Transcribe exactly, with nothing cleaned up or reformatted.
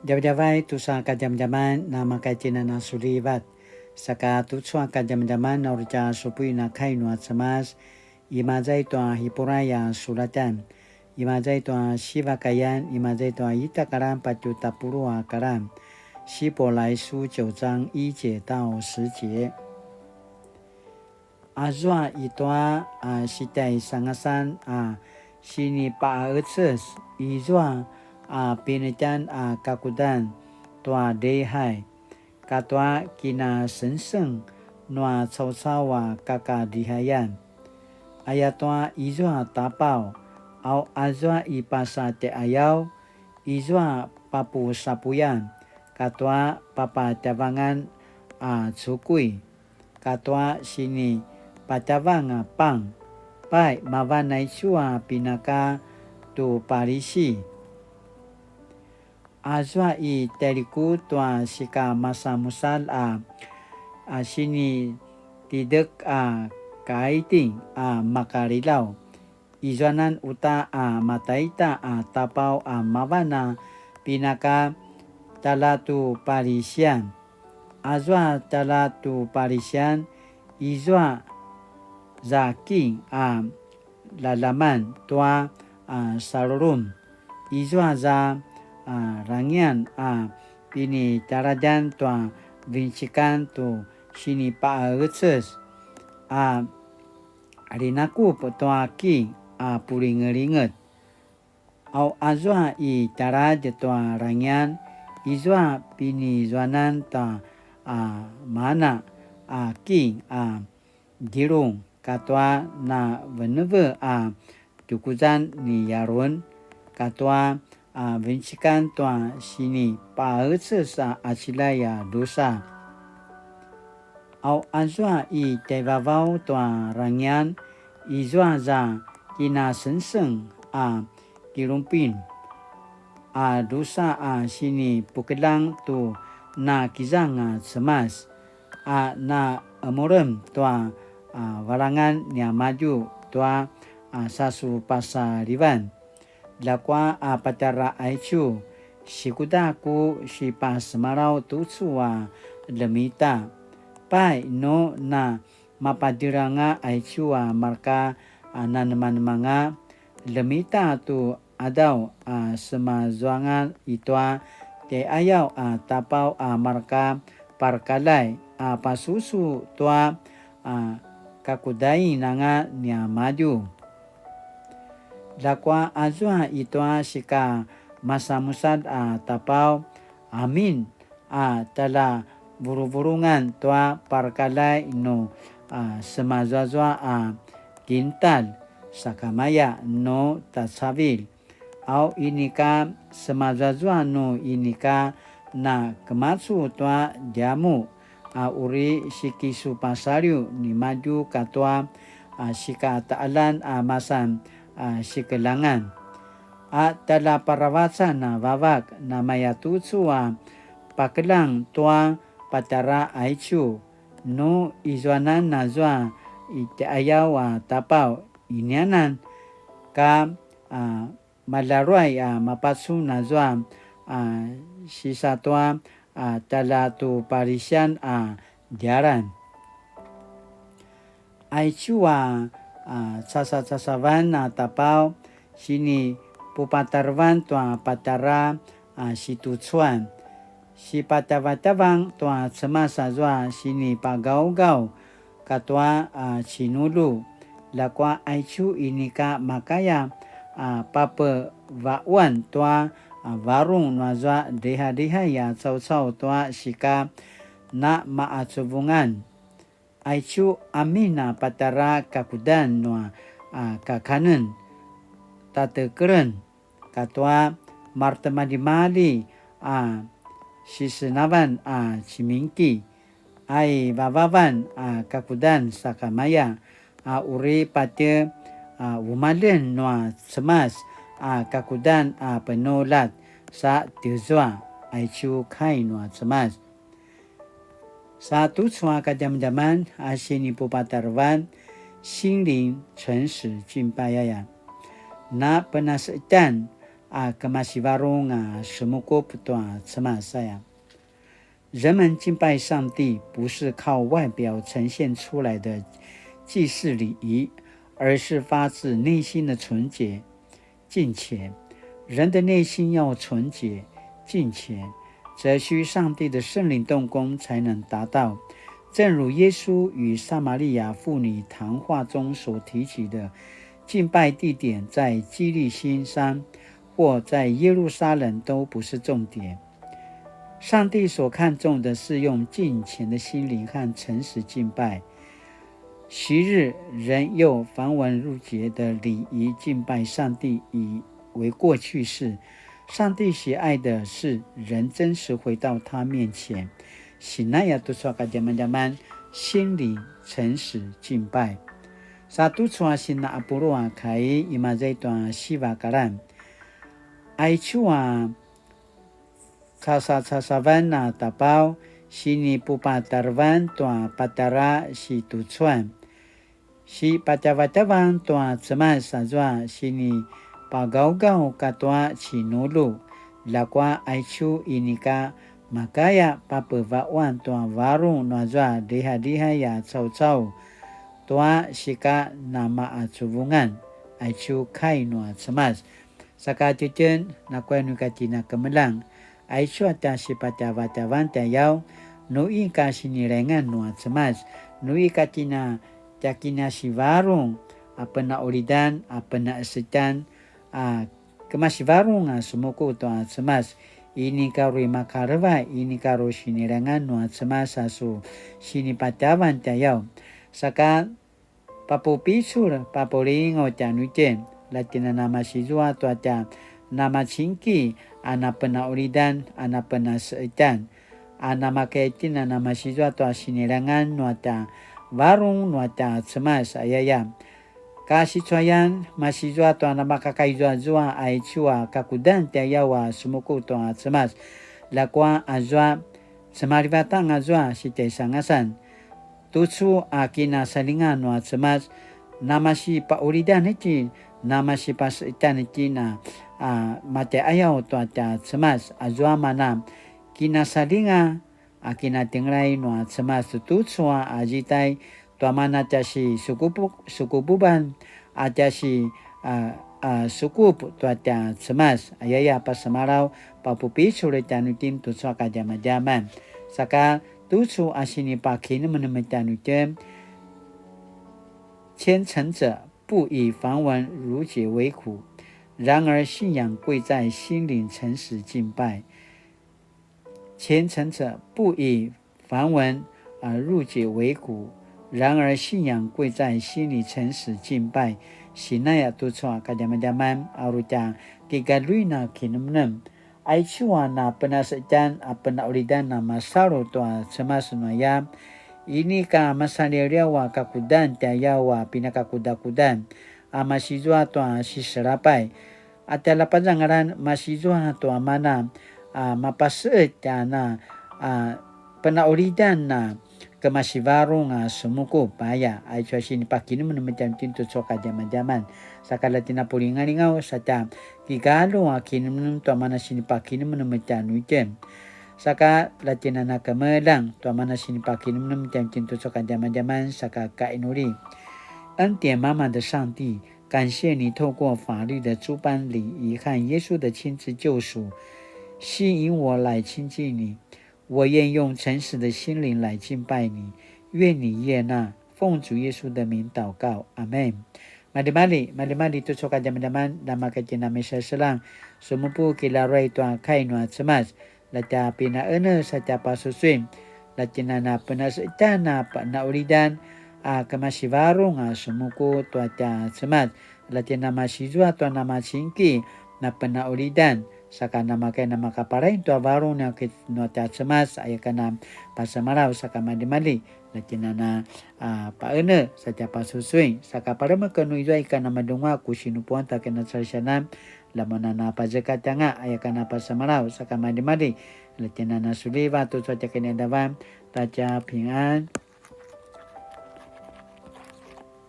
Djavadjavay tusa kadjamadjaman na makaitinan a sulivat. Saka tucu a kadjamadjaman na uri tja supuin a kai nua Cemas, imaza i tua Hipuray a sulatan, imaza i tua sivakayan, imaza i tua ita karan patju tapuluq a karan. 希伯来书九章一节到十节。 Azua i tua a sitjaisangasan a sinipaqecez, izua a pinetjan a kakudan tua drehai, katua kinasengseng nua caucau a kakadrihayan. Ayatua izua tapaw, au azua i pasa tjaiqayaw, izua papusapuyan, katua papatjavangan a cukui, katua sinipatjavang a pang, pai mavan aicu a pinaka tu palisi. Azua i tjailikuz tua sikamasanmusalj a, a sinitidek a kaiting a makalilaw, izuanan uta a mataita a tapaw a mavan a pinaka tjalja tu palisian. Azua tjalja tu palisian, izua za king a lalaman tua a salulum, izua za a rangian a pinitjaladjan tua vincikan tu sinipaqecez a linakup tua king a pulingelinget. Au azua i tjaladj tua rangian, izua pinizuanan ta a mana a king a djilung, katua na veneve a tukuzan ni Yarun, katua a vincikan tua sinipaqecez a qaciljay a drusa. Au azua i tjaivavaw tua rangian, izua za kinasengseng a kilumpin a drusa a sinipukeljang tu na kizang a Cemas, a na emurem tua a valangan niamadju tua a sasupasalivan. Ljakua a patjara aicu, sikuda ku sipasemalaw tucu a ljemita. Pai nu na mapadjilanga aicu a marka a nanemanemanga, ljemita tu qadaw a semazuanga i tua tjaiqayaw a tapaw a marka parakaljay a pasusu tua a kakudain anga niamadju. Ljakua azua i tua sikamasanmusalj a tapaw, amin a tjaljavuluvulungan tua parakaljay nu a semazuazua a kintalj sakamaya nu tacavilj. Au inika semazuazua nu inika na kemacu tua djamuq a uri sikisupasaliw nimadju katua a sikataqaljan a masan a sikeljangan. A tjaljaparavacan a vavak namaya tucu a pakeljang tua patjara aicu, nu izuanan azua i tjaiqayaw a tapaw inianan, ka a maljaruay a mapacun azua a sisatua a tjalja tu palisian a djalan. Aicu a, a casacasavan a tapaw, sinipupatarevan tua patjara a situcuan. Sipatjavatjavang tua Cemas azua sinipagawgaw katua a cinulu. Ljakua aicu inika makaya a papevaquan tua a varung nuazua drihadrihay a caucau tua sika na maqacuvungan. Aicu amin a patjara kakudan nua a kakanen, tatekelen, katua maretimaljimalji a sisenavan a cimingki, a i vavavan a kakudan sakamaya, a uri patje a umaljen nua Cemas a kakudan a penuljat sa tjezua, aicu kai nua Cemas. Sa tucu a kadjamadjaman a sinipupatarevan, 心灵诚实敬拜 aya. Na penasetan a kemasivarung a semukup tua Cemas aya. 人们敬拜上帝不是靠外表呈现出来的祭祀礼仪，而是发自内心的纯洁、敬虔。人的内心要纯洁、敬虔，则需上帝的圣灵动工才能达到。正如耶稣与撒玛利亚妇女谈话中所提起的，敬拜地点在基利心山或在耶路撒冷都不是重点。上帝所看重的是用敬虔的心灵和诚实敬拜。昔日人用繁文缛节的礼仪敬拜上帝已为过去式，上帝喜爱的是人真实回到他面前，sinaya tucu a kadjamadjaman, 心灵诚实敬拜。Sa tucu a sina apulu a kai imaza i tua siva kalan. Aicu a kasacasavan a tapau, sinipupatarevan tua patjara situcuan. Sipatjavatjavan tua Cemas azua sinipagaugaw katua cinulu. Ljakua aicu inika makaya papeva'uan tua varung nuazua lihalihay a caucau tua sika nama'acuvungan. Aicu kai nua Cemas. Saka tjutjen, nakuya nu ika tjen a kemeljang, aicu a tja sipatjavatjavan tjayaw, nu ika sinilengan nua Cemas, nu ika tjen a tja kinasivarung, a pena'ulidan, a pena'esetjan, a kemasivarung a semuku tua Cemas, inika uri makaleva, inika uri sinilengan nua Cemas a su sinipatjavan tjayaw. Saka papupicul, papulingaw tjanuitjen, la tjen a namasizua tua tja namacingki, a napena'ulidan, a napenase'etjan, a namakaya itjen a namasizua tua sinilengan nua tja varung nua tja Cemas, ayaya. Kasicuayan, masizua tua namakakaizuazua aicu a kakudan tjayaw a semuku tua Cemas, ljakua azua cemalivatang azua sitjaisangasan. Tucu a kinasalinga nua Cemas, namasipa'ulidan itjen, namasipase'etjan itjen a, a, matja'ayaw tua tja Cemas, azua mana kinasalinga a kinatjengelay nua Cemas tucu a azitai, tua mana tja si sukupu-, sukupuban, a tja si, a, a, sukup tua tja Cemas, ayaya pasemalaw, papupicul tjanuitjen tucu a kadjamadjaman. Saka tucu a sinipakinemenem tjanuitjen, 虔诚者不以繁文缛节为苦，然而信仰贵在心灵诚实敬拜。虔诚者不以繁文，呃，缛节为苦，然而信仰贵在心里诚实敬拜。Sinaya tucu a kadjamadjaman, a uri tja kigaljuin a kinemenem. Aicu a napenase'etjan a pena'ulidan a masalu tua Cemas nuaya, inika masaliawliaw a kakudan tjayaw a pinakakudakudan, a masizua tua siselapay, a tjaljapazangalan masizua tua mana, a mapase'etj a na, a pena'ulidan a kemasivarung a semukup aya, aicu a sinipakinemenem tjanuitjen tucu a kadjamadjaman. Saka la tjen a pulingalingaw sa tja kigalju a kinemenem tua mana sinipakinemenem tjanuitjen. Saka la tjen a na kemeljang tua mana sinipakinemenem tjanuitjen tucu a kadjamadjaman, saka kainuli. 恩典满满的上帝，感谢你透过法律的诸般礼仪和耶稣的亲自救赎，吸引我来亲近你。我愿用诚实的心灵来敬拜你，愿你悦纳。奉主耶稣的名祷告，阿们。Maljimalji, maljimalji tucu a kadjamadjaman, namaka tjen a miseselang, semupu kilaruay tua kai nua Cemas, la tja pina'enetj sa tja pasusuin, la tjen a na penase'etjan a pena'ulidan, a kemasivarung a semuku tua tja Cemas, la tjen a na masizua tua namacingki, na pena'ulidan, saka namakay namakapalain tua varung nua tja Cemas, aya ken a pasemalaw saka maljimalji, la tjen a na, a, pa'enetj sa tja pasusuin, saka palemeken nu izua ika namadungua ku sinupuan ta kinacalisianan, la mun a na pazekatj anga, aya ken a pasemalaw saka maljimalji, la tjen a na suliva tucu a tja kinaqadavan, ta tja pingan.